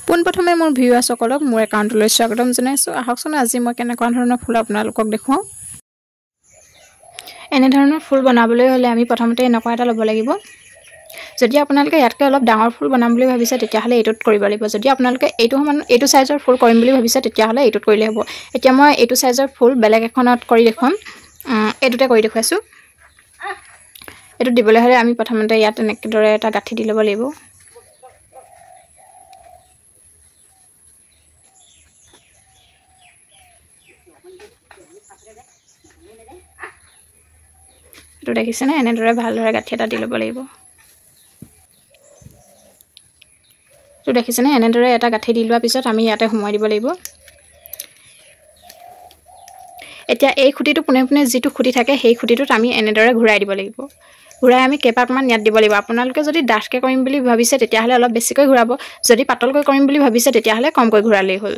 পোনপ্ৰথমে মোৰ ভিউৱাৰ্ছসকলক মোৰ একাউণ্টলৈ স্বাগতম জনাইছোঁ। আহকচোন আজি মই কেনেকুৱা ধৰণৰ ফুল আপোনালোকক দেখুৱাওঁ। এনেধৰণৰ ফুল বনাবলৈ হ'লে আমি প্ৰথমতে এনেকুৱা এটা ল'ব লাগিব। যদি আপোনালোকে ইয়াতকৈ অলপ ডাঙৰ ফুল বনাম বুলি ভাবিছে তেতিয়াহ'লে এইটোত কৰিব লাগিব। যদি আপোনালোকে এইটো সমান এইটো চাইজৰ ফুল কৰিম বুলি ভাবিছে তেতিয়াহ'লে এইটোত কৰিলে হ'ব। এতিয়া মই এইটো চাইজৰ ফুল বেলেগ এখনত কৰি দেখুৱাম, এইটোতে কৰি দেখুৱাইছোঁ। এইটো দিবলৈ হ'লে আমি প্ৰথমতে ইয়াত এনেদৰে এটা গাঁঠি দি ল'ব লাগিব। এইটো দেখিছেনে, এনেদৰে ভালদৰে গাঁঠি এটা দি ল'ব লাগিব। এইটো দেখিছেনে, এনেদৰে এটা গাঁঠি দি লোৱাৰ পিছত আমি ইয়াতে সোমোৱাই দিব লাগিব। এতিয়া এই খুঁটিটো পোনে পোনে যিটো খুঁটি থাকে সেই খুঁটিটোত আমি এনেদৰে ঘূৰাই দিব লাগিব। ঘূৰাই আমি কেইপাকমান ইয়াত দিব লাগিব। আপোনালোকে যদি ডাঠকৈ কৰিম বুলি ভাবিছে তেতিয়াহ'লে অলপ বেছিকৈ ঘূৰাব, যদি পাতলকৈ কৰিম বুলি ভাবিছে তেতিয়াহ'লে কমকৈ ঘূৰালেই হ'ল।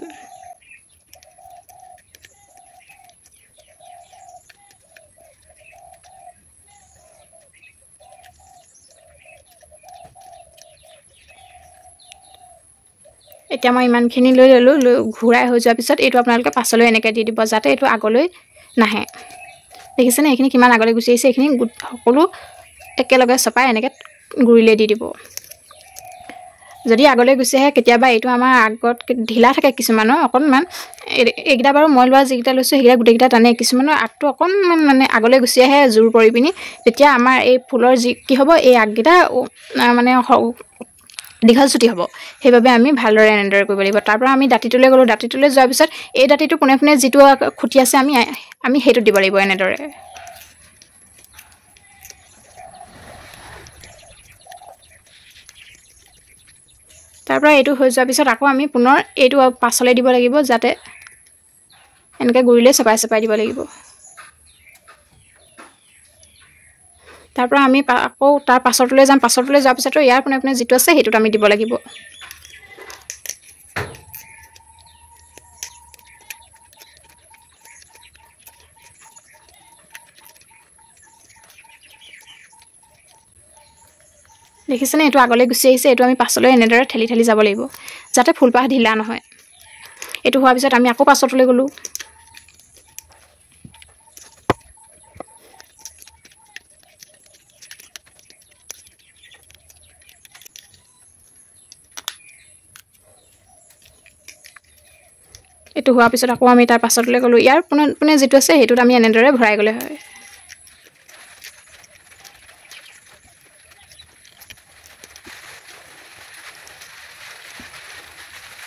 এতিয়া মই ইমানখিনি লৈ ল'লোঁ। লৈ ঘূৰাই হৈ যোৱাৰ পিছত এইটো আপোনালোকে পাছলৈ এনেকৈ দি দিব যাতে এইটো আগলৈ নাহে। দেখিছেনে এইখিনি কিমান আগলৈ গুচি আহিছে। এইখিনি সকলো একেলগে চপাই এনেকৈ গুৰিলৈ দি দিব। যদি আগলৈ গুচি আহে কেতিয়াবা এইটো আমাৰ আগত ঢিলা থাকে কিছুমানৰ অকণমান, এইকেইটা বাৰু মই লোৱা যিকেইটা লৈছোঁ সেইকেইটা গোটেইকেইটা টানে, কিছুমানৰ আগটো অকণমান মানে আগলৈ গুচি আহে জোৰ পৰি পিনি, তেতিয়া আমাৰ এই ফুলৰ যি কি হ'ব এই আগকেইটা মানে দীঘল চুটি হ'ব। সেইবাবে আমি ভালদৰে এনেদৰে কৰিব লাগিব। তাৰপৰা আমি দাঁতিটোলৈ গ'লোঁ। দাঁতিটোলৈ যোৱাৰ পিছত এই দাঁতিটো পোনে পোনে যিটো খুঁটি আছে আমি আমি সেইটো দিব লাগিব এনেদৰে। তাৰপৰা এইটো হৈ যোৱাৰ পিছত আকৌ আমি পুনৰ এইটো পাছলৈ দিব লাগিব, যাতে এনেকৈ গুৰিলৈ চপাই চপাই দিব লাগিব। তাৰপৰা আমি আকৌ তাৰ পাছৰটোলৈ যাম। পাছৰটোলৈ যোৱাৰ পিছতো ইয়াৰ পোনে পোনে যিটো আছে সেইটোত আমি দিব লাগিব। দেখিছেনে এইটো আগলৈ গুচি আহিছে। এইটো আমি পাছলৈ এনেদৰে ঠেলি ঠেলি যাব লাগিব যাতে ফুলপাহ ঢিলা নহয়। এইটো হোৱাৰ পিছত আমি আকৌ পাছৰটোলৈ গ'লোঁ। এইটো হোৱাৰ পিছত আকৌ আমি তাৰ পাছৰটোলৈ গ'লোঁ। ইয়াৰ পোনে পোনে যিটো আছে সেইটোত আমি এনেদৰে ভৰাই গ'লে হয়।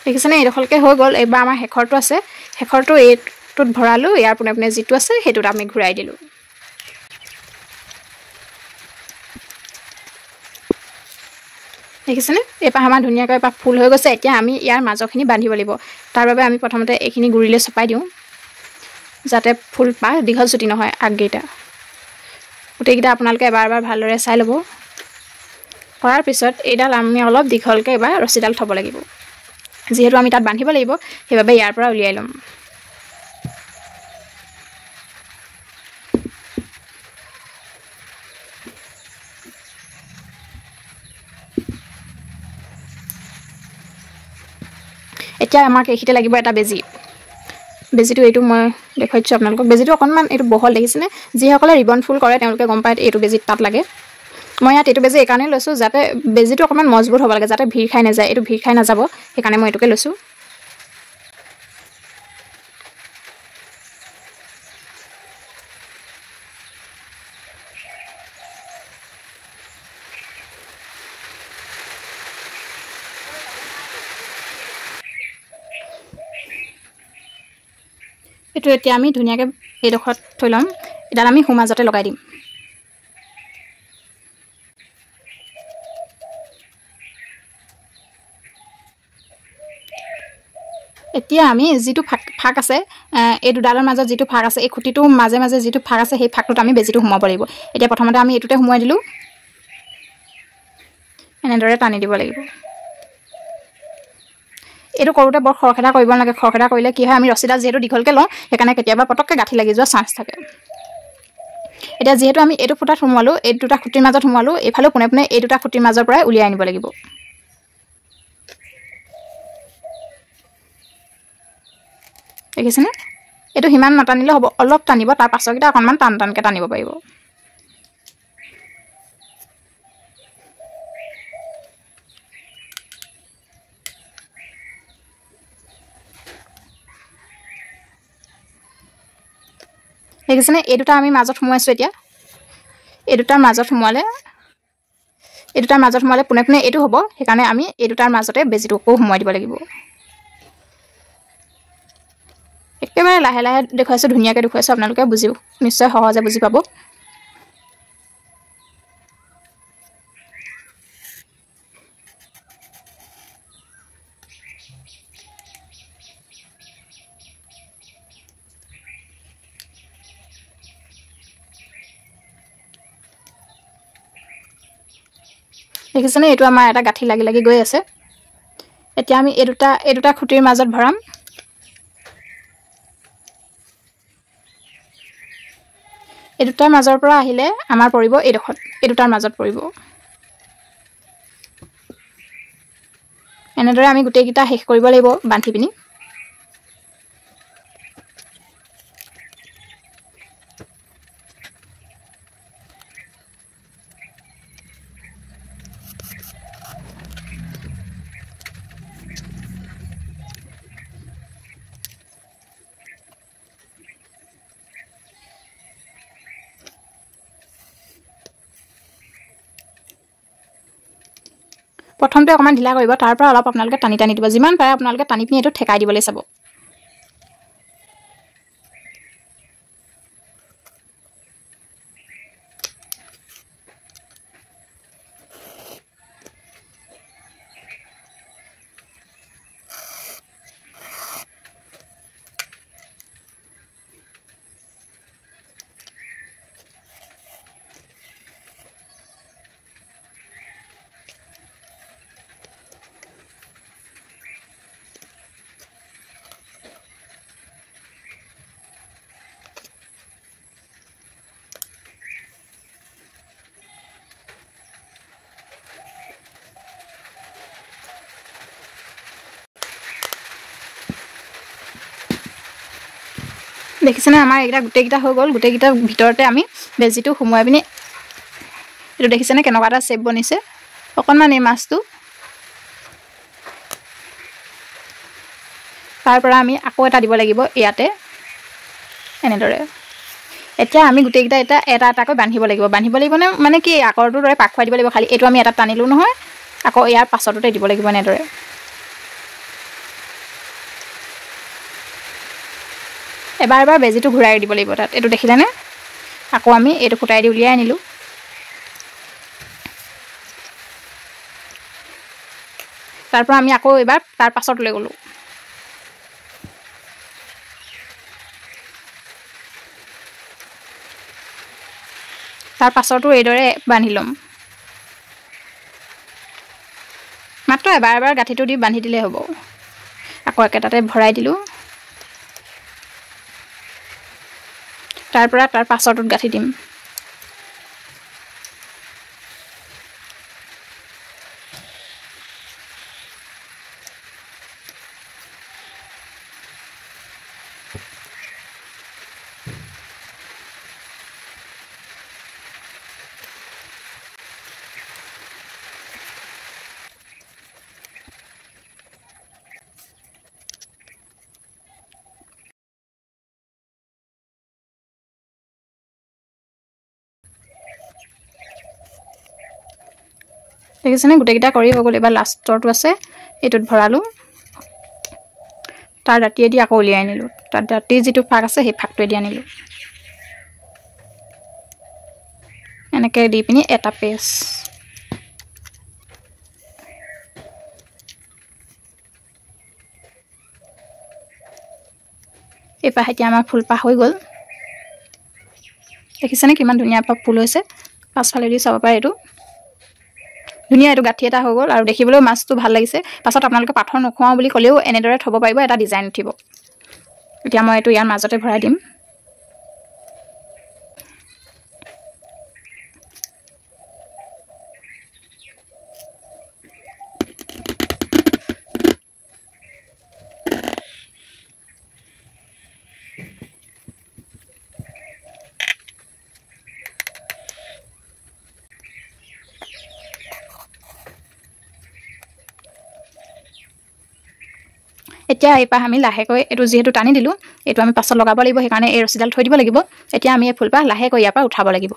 দেখিছেনে এইডোখৰলৈকে হৈ গ'ল। এইবাৰ আমাৰ শেষৰটো আছে, শেষৰটো এইটোত ভৰালোঁ। ইয়াৰ পোনে পোনে যিটো আছে সেইটোত আমি ঘূৰাই দিলোঁ। দেখিছেনে এইপাহ আমাৰ ধুনীয়াকৈ এপাহ ফুল হৈ গৈছে। এতিয়া আমি ইয়াৰ মাজৰখিনি বান্ধিব লাগিব। তাৰ বাবে আমি প্ৰথমতে এইখিনি গুৰিলৈ চপাই দিওঁ যাতে ফুলপাহ দীঘল চুটি নহয়। আগকেইটা গোটেইকেইটা আপোনালোকে এবাৰ এবাৰ ভালদৰে চাই ল'ব। কৰাৰ পিছত এইডাল আমি অলপ দীঘলকৈ এবাৰ ৰছীডাল থ'ব লাগিব, যিহেতু আমি তাত বান্ধিব লাগিব, সেইবাবে ইয়াৰ পৰা উলিয়াই ল'ম। এতিয়া আমাক এইখিনিতে লাগিব এটা বেজী। বেজীটো এইটো মই দেখুৱাই দিছোঁ আপোনালোকক। বেজীটো অকণমান এইটো বহল দেখিছেনে, যিসকলে ৰিবন ফুল কৰে তেওঁলোকে গম পায় এইটো বেজীত তাত লাগে। মই ইয়াত এইটো বেজী এইকাৰণেই লৈছোঁ যাতে বেজীটো অকণমান মজবুত হ'ব লাগে, যাতে ভিৰ খাই নাযায়। এইটো ভিৰ খাই নাযাব, সেইকাৰণে মই এইটোকে লৈছোঁ। এইটো এতিয়া আমি ধুনীয়াকৈ এইডোখৰত থৈ ল'ম। এডাল আমি সোঁমাজতে লগাই দিম। এতিয়া আমি যিটো ফাঁক আছে এই দুডালৰ মাজত যিটো ফাঁক আছে, এই খুঁটিটোৰ মাজে মাজে যিটো ফাঁক আছে সেই ফাঁকটোত আমি বেজীটো সোমাব লাগিব। এতিয়া প্ৰথমতে আমি এইটোতে সোমোৱাই দিলোঁ, এনেদৰে টানি দিব লাগিব। এইটো কৰোঁতে বৰ খৰখেদা কৰিব নালাগে। খৰখেদা কৰিলে কি হয়, আমি ৰছীডাল যিহেতু দীঘলকৈ লওঁ সেইকাৰণে কেতিয়াবা পটককৈ গাঁঠি লাগি যোৱা চান্স থাকে। এতিয়া যিহেতু আমি এইটো ফুটাত সোমোৱালোঁ, এই দুটা খুঁটিৰ মাজত সোমোৱালোঁ, এইফালেও পোনে পোনে এই দুটা খুঁটিৰ মাজৰ পৰাই উলিয়াই আনিব লাগিব। দেখিছেনে? এইটো সিমান নাটানিলে হ'ব, অলপ টানিব, তাৰ পাছৰকেইটা অকণমান টান টানকৈ টানিব পাৰিব। দেখিছেনে? এই দুটা আমি মাজত সোমোৱাইছোঁ। এতিয়া এই দুটাৰ মাজত সোমোৱালে, এই দুটাৰ মাজত সোমোৱালে পোনে পোনে এইটো হ'ব, সেইকাৰণে আমি এই দুটাৰ মাজতে বেজীটো আকৌ সোমোৱাই দিব লাগিব। একেবাৰে লাহে লাহে দেখুৱাইছোঁ, ধুনীয়াকৈ দেখুৱাইছোঁ, আপোনালোকে বুজি নিশ্চয় সহজে বুজি পাব। দেখিছেনে? এইটো আমাৰ এটা গাঁঠি লাগি লাগি গৈ আছে। এতিয়া আমি এই দুটা খুঁটিৰ মাজত ভৰাম। এই দুটাৰ মাজৰ পৰা আহিলে আমাৰ পৰিব এইডোখৰত, এই দুটাৰ মাজত পৰিব। এনেদৰে আমি গোটেইকেইটা শেষ কৰিব লাগিব বান্ধি পিনি। প্ৰথমতে অকণমান ঢিলা কৰিব, তাৰ পৰা অলপ আপোনালোকে টানি টানি দিব, যিমান পাৰে আপোনালোকে টানি পিনি এইটো ঠেকাই দিবলৈ চাব। দেখিছেনে? আমাৰ এইকেইটা গোটেইকেইটা হৈ গ'ল। গোটেইকেইটাৰ ভিতৰতে আমি বেজীটো সোমোৱাই পিনি এইটো দেখিছেনে কেনেকুৱা এটা শ্বেপ বনিছে অকণমান এই মাছটো। তাৰ পৰা আমি আকৌ এটা দিব লাগিব ইয়াতে এনেদৰে। এতিয়া আমি গোটেইকেইটা এটা এটা এটাকৈ বান্ধিব লাগিব। বান্ধিব লাগিব মানে কি, আগৰটোৰ দৰে পাক খুৱাই দিব লাগিব, খালি এইটো আমি এটা টানিলোঁ নহয়, আকৌ ইয়াৰ পাছৰটোতে দিব লাগিব এনেদৰে। এবাৰ এবাৰ বেজীটো ঘূৰাই দিব লাগিব তাত। এইটো দেখিলেনে? আকৌ আমি এইটো ফুটাই দি উলিয়াই আনিলোঁ। তাৰ পৰা আমি আকৌ এবাৰ তাৰ পাছত লৈ গ'লোঁ। তাৰ পাছৰটো এইদৰে বান্ধি ল'ম। মাত্ৰ এবাৰ এবাৰ গাঁঠিটো দি বান্ধি দিলেই হ'ব। আকৌ একেটাতে ভৰাই দিলোঁ। তাৰ পৰা তাৰ পাছৰটোত গাঁঠি দিম। দেখিছেনে? গোটেইকেইটা কৰি হৈ গ'ল। এইবাৰ লাষ্টৰটো আছে, এইটোত ভৰালোঁ। তাৰ দাঁতিয়েদি আকৌ উলিয়াই আনিলোঁ। তাৰ দাঁতিৰ যিটো ফাঁক আছে সেই ফাঁকটোৱেদি আনিলোঁ। এনেকৈ দি পিনি এটা পেজ। এইপাহ এতিয়া আমাৰ ফুলপাহ হৈ গ'ল। দেখিছেনে কিমান ধুনীয়া এপাহ ফুল হৈছে? পাছফালেদি চাব পাৰে। এইটো ধুনীয়া এইটো গাঁঠি এটা হৈ গ'ল আৰু দেখিবলৈও মাছটো ভাল লাগিছে। পাছত আপোনালোকে পাথৰ নোখোৱাওঁ বুলি ক'লেও এনেদৰে থ'ব পাৰিব, এটা ডিজাইন উঠিব। এতিয়া মই এইটো ইয়াৰ মাজতে ভৰাই দিম। এতিয়া এই পাহ আমি লাহেকৈ এইটো যিহেতু টানি দিলোঁ, এইটো আমি পাছত লগাব লাগিব, সেইকাৰণে এই ৰছীডাল থৈ দিব লাগিব। এতিয়া আমি এই ফুলপাহ লাহেকৈ ইয়াৰ পৰা উঠাব লাগিব।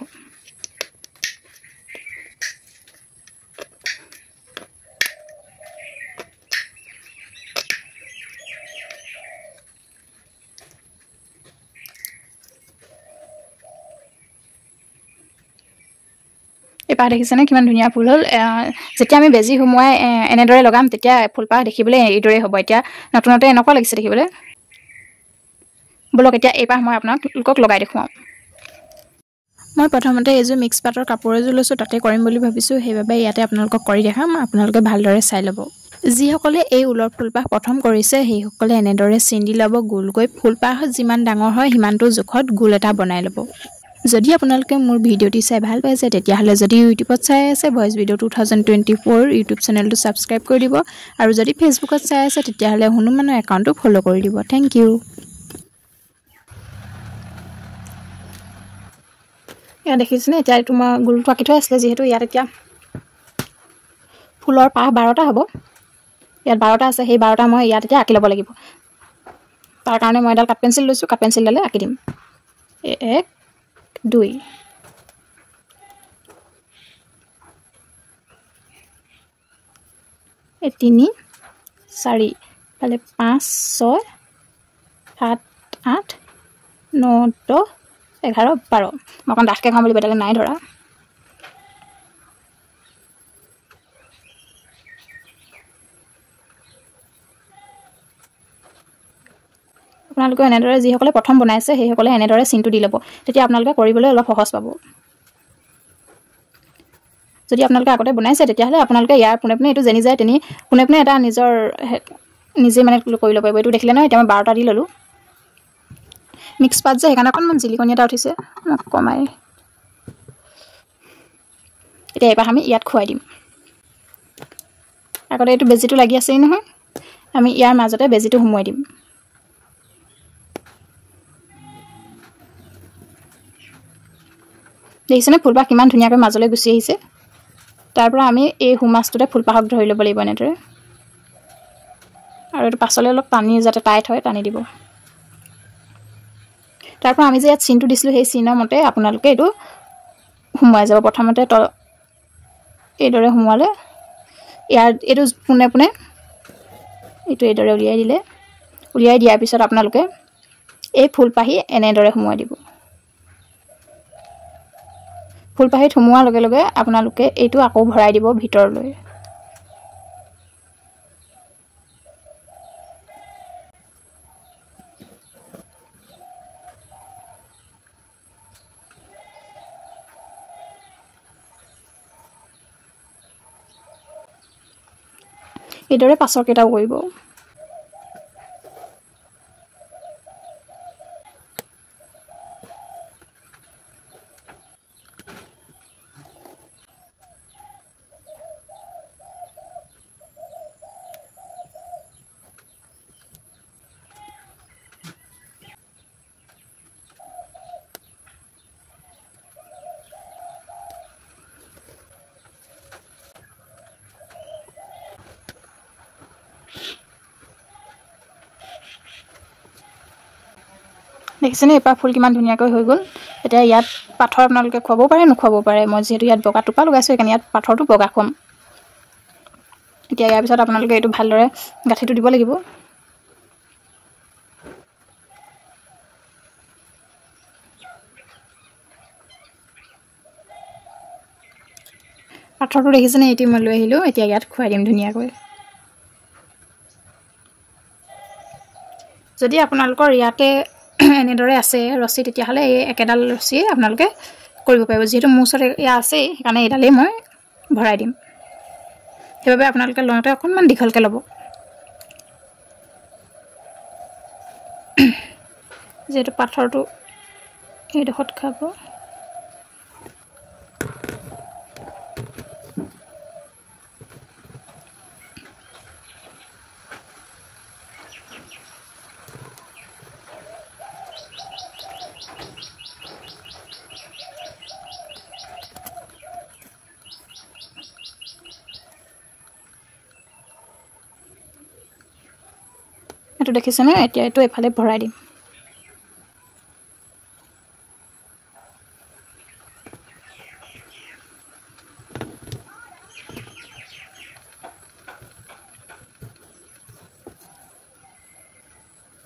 এই পাহ দেখিছেনে কিমান ধুনীয়া ফুল হ'ল। যেতিয়া আমি বেজি সুমুৱাই এনেদৰে লগাম তেতিয়া ফুলপাহ দেখিবলৈ এইদৰেই হ'ব। এতিয়া নতুনতে এনেকুৱা লাগিছে দেখিবলৈ। ব'লক এতিয়া এই পাহ মই আপোনালোকক লগাই দেখুৱাওঁ। মই প্ৰথমতে এইযোৰ মিক্স পাটৰ কাপোৰ এযোৰ লৈছোঁ, তাতে কৰিম বুলি ভাবিছোঁ, সেইবাবে ইয়াতে আপোনালোকক কৰি দেখাম, আপোনালোকে ভালদৰে চাই ল'ব। যিসকলে এই ঊলৰ ফুলপাহ প্ৰথম কৰিছে সেইসকলে এনেদৰে চিন দি ল'ব গোলকৈ। ফুলপাহ যিমান ডাঙৰ হয় সিমানটো জোখত গোল এটা বনাই ল'ব। যদি আপোনালোকে মোৰ ভিডিঅ'টি চাই ভাল পাইছে তেতিয়াহ'লে যদি ইউটিউবত চাই আছে ভইচ ভিডিঅ' 2024 ইউটিউব চেনেলটো ছাবস্ক্ৰাইব কৰি দিব, আৰু যদি ফেচবুকত চাই আছে তেতিয়াহ'লে হনুমানৰ একাউণ্টটো ফ'ল' কৰি দিব। Thank you. ইয়াত দেখিছেনে এতিয়া এইটো মই গোলটো আঁকি থোৱা আছিলে, যিহেতু ইয়াত এতিয়া ফুলৰ পাহ 12টা হ'ব, ইয়াত 12টা আছে, সেই 12টা মই ইয়াত এতিয়া আঁকি ল'ব লাগিব। তাৰ কাৰণে মই এডাল কাঠ পেঞ্চিল লৈছোঁ, কাঠ পেঞ্চিলডালে আঁকি দিম। 1 2 3 4 ইফালে 5 6 7 8 9 10 11 12। মই অকণ ডাঠকৈ খাম বুলি বেলেগ নাই ধৰা। আপোনালোকে এনেদৰে যিসকলে প্ৰথম বনাইছে সেইসকলে এনেদৰে চিনটো দি ল'ব, তেতিয়া আপোনালোকে কৰিবলৈ অলপ সহজ পাব। যদি আপোনালোকে আগতে বনাইছে তেতিয়াহ'লে আপোনালোকে ইয়াৰ পোনে পোনে এইটো যেনি যায় তেনি পোনে পোনে এটা নিজৰ নিজে মানে কৰি ল'ব পাৰিব। এইটো দেখিলে নহয়, এতিয়া মই 12টা দি ল'লোঁ। মিক্স পাত যে সেইকাৰণে অকণমান জিলিকনি এটা উঠিছে, কমাই এতিয়া এবাৰ আমি ইয়াত খুৱাই দিম। আগতে এইটো বেজীটো লাগি আছেই নহয়, আমি ইয়াৰ মাজতে বেজীটো সুমুৱাই দিম। দেখিছেনে ফুলপাহ কিমান ধুনীয়াকৈ মাজলৈ গুচি আহিছে। তাৰ পৰা আমি এই সোমাজটোতে ফুলপাহক ধৰি ল'ব লাগিব এনেদৰে, আৰু এইটো পাছলৈ অলপ টানি যাতে টাইট হয় টানি দিব। তাৰ পৰা আমি যে ইয়াত চিনটো দিছিলোঁ সেই চিনৰ মতে আপোনালোকে এইটো সোমোৱাই যাব। প্ৰথমতে এইদৰে সোমোৱালে ইয়াৰ এইটো পোনে পোনে এইটো এইদৰে উলিয়াই দিলে, উলিয়াই দিয়াৰ পিছত আপোনালোকে এই ফুলপাহি এনেদৰে সোমোৱাই দিব। ফুলপাহিত সোমোৱাৰ লগে লগে আপোনালোকে এইটো আকৌ ভৰাই দিব ভিতৰলৈ। এইদৰে পাছৰ কেইটাও কৰিব। দেখিছেনে এপাহ ফুল কিমান ধুনীয়াকৈ হৈ গ'ল। এতিয়া ইয়াত পাথৰ আপোনালোকে খুৱাব পাৰে নোখোৱাব পাৰে। মই যিহেতু ইয়াত বগা টোপা লগাইছোঁ সেইকাৰণে ইয়াত পাথৰটো বগা খুৱাম। এতিয়া ইয়াৰ পিছত আপোনালোকে এইটো ভালদৰে গাঁঠিটো দিব লাগিব। পাথৰটো দেখিছেনে এইটো মই লৈ আহিলোঁ, এতিয়া ইয়াত খুৱাই দিম ধুনীয়াকৈ। যদি আপোনালোকৰ ইয়াতে এনেদৰে আছে ৰছী তেতিয়াহ'লে এই একেডাল ৰছীয়ে আপোনালোকে কৰিব পাৰিব। যিহেতু মোৰ ওচৰত এয়া আছেই সেইকাৰণে এইডালেই মই ভৰাই দিম। সেইবাবে আপোনালোকে লওঁতে অকণমান দীঘলকৈ ল'ব। যিহেতু পাথৰটো এইডোখৰত খাব। এইটো দেখিছেনে? এতিয়া এইটো এফালে ভৰাই দিম।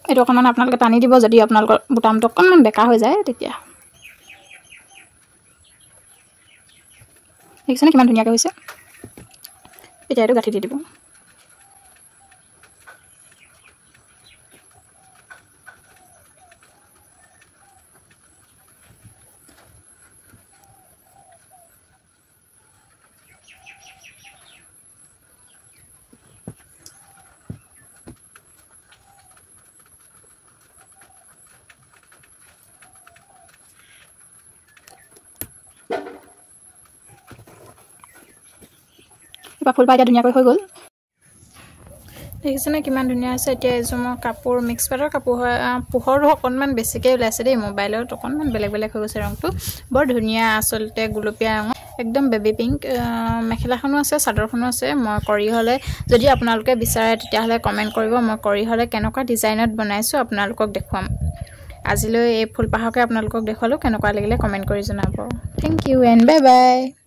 এইটো অকণমান আপোনালোকে টানি দিব, যদি আপোনালোকৰ বুটামটো অকণমান বেকা হৈ যায় তেতিয়া। দেখিছেনে কিমান ধুনীয়াকৈ হৈছে? এতিয়া এইটো গাঁঠি দি দিব। ফুলপাহ এতিয়া ধুনীয়াকৈ হৈ গ'ল। দেখিছেনে কিমান ধুনীয়া হৈছে? এতিয়া এযোৰ মই কাপোৰ মিক্স পাটৰ কাপোৰ হয়, পোহৰটো অকণমান বেছিকৈ ওলাইছে দেই মোবাইলত, অকণমান বেলেগ বেলেগ হৈ গৈছে ৰংটো। বৰ ধুনীয়া আচলতে, গুলপীয়া ৰঙৰ, একদম বেবী পিংক। মেখেলাখনো আছে, চাদৰখনো আছে। মই কৰি হ'লে যদি আপোনালোকে বিচাৰে তেতিয়াহ'লে কমেণ্ট কৰিব, মই কৰি হ'লে কেনেকুৱা ডিজাইনত বনাইছোঁ আপোনালোকক দেখুৱাম। আজিলৈ এই ফুলপাহকে আপোনালোকক দেখুৱালোঁ, কেনেকুৱা লাগিলে কমেণ্ট কৰি জনাব। Thank you and bye bye.